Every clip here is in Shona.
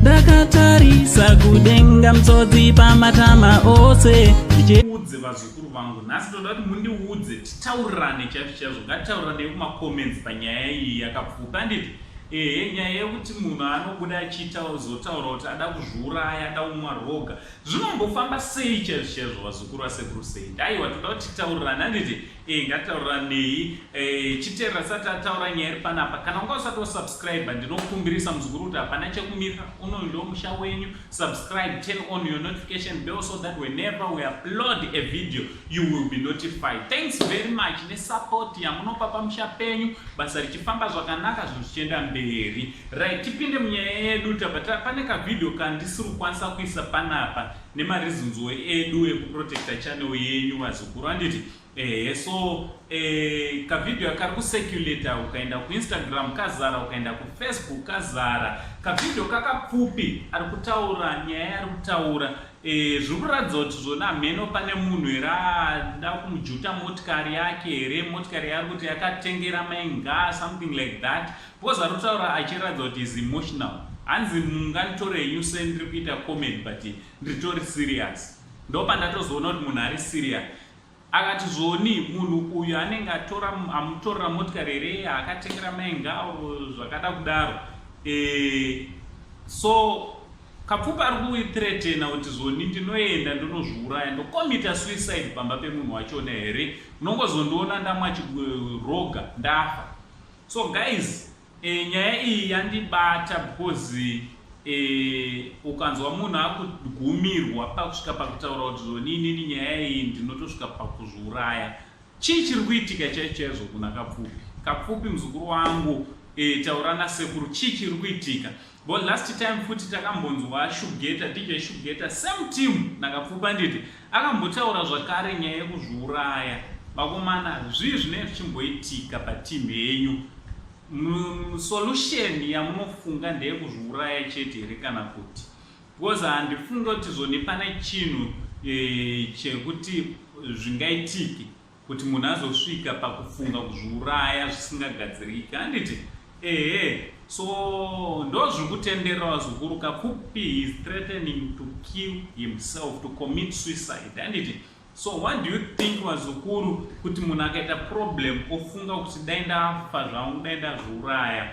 Ndakatarisa kudenga mtsodzi pamatama ose. Udze vazukuru vangu nhasi toda kuti mundiudze titaurirane chaizvo chaizvo ngatitaurirane kumacomments panyaya iyi yakapfupi handiti ehe nyaya yekuti munhu anobuda achiita zotaura kuti ada kuzviuraya ada kumwa roga zvinombofamba sei chaizvo chaizvo vazukuru vasekuru sei ndaiwa toda kuti titaurirane handiti e ngatitauriranei e, chiteerera sati ataura nyaya iri panapa kana unga usati wasubscribe ndinokumbirisa muzukuru kuti hapana chekumirira unoyu ndo musha wenyu subscribe turn on your notification bell so that whenever we upload a video you will be notified thanks very much nesupport yamunopa pamusha penyu basa richifamba zvakanaka zvinhu zvichienda mberi right tipinde munyaya yedu tabva pane kavideo kandisiri kukwanisa kuisa panapa nemareasons edu ekuprotecta channel yenyu vazukuru handiti ehe so eh, kavideo kari kucirculata ukaenda kuinstagram kazara ukaenda kufacebook kazara kavideo kakapfupi ari kutaura nyaya yaari kutaura eh, zviri kuratidza kuti zvona hameno pane munhu here ada kumujuta motikari yake here motikari yaari kuti yakatengera mainga something like that because ari kutaura achiratidza kuti is emotional hanzi munganditore henyu sendiri kuita comment but ndiritori serious ndopandatozoona kuti munhu ari serious akati zvoni munhu uyu anenge atora amutorera motikari here akatengera mainga zvakada kudaro e, so kapfupi ari kuithreatena kuti zvoni ndinoenda ndinozviuraya ndokomita suicide pamba pemunhu wachona here unongozondiona ndamwa chiroga ndafa so guys e, nyaya iyi yandibata because e, ukanzwa munhu akugumirwa pakusvika pakutaura kuti zvoni inini nyaya iyi ndinotosvika pakuzviuraya chii chiri kuitika chaicho chaizvo kuna kapfupi kapfupi muzukuru wangu e, taura nasekuru chii chiri kuitika but last time futi takambonzwa shugeta dj shugeta same team nakapfupi anditi akambotaura zvakare nyaya yekuzviuraya vakomana zvii zvinenge zvichimboitika pateam yenyu solution yamunofunga ndeyekuzviuraya chete here kana kuti because handifunge kuti zvoni pane chinhu e, chekuti zvingaitike kuti munhu azosvika pakufunga kuzviuraya zvisingagadziriki handiti ehe so ndo zviri kutenderera vazukuru kapfupi is threatening to kill himself to commit suicide handiti so what do you think vazukuru kuti munhu akaita problem ofunga kuti dai ndafa zvangu dai ndazviuraya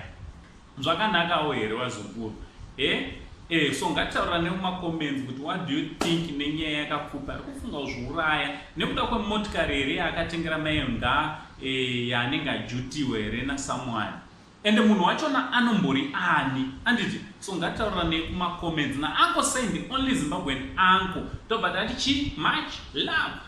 zvakanakawo here vazukuru e e so ngatitaura nemumacomments kuti what do you think nenyaya yakapfupa ari kufunga kuzviuraya nekuda kwemotikari here yaakatengera mainga e, yaanenge ajutiwa here nasomeone ende munhu wachona anombori ani anditi so ngatitaura nekumacomments nauncle saint the only zimbabwean uncle tobva tati chi much love.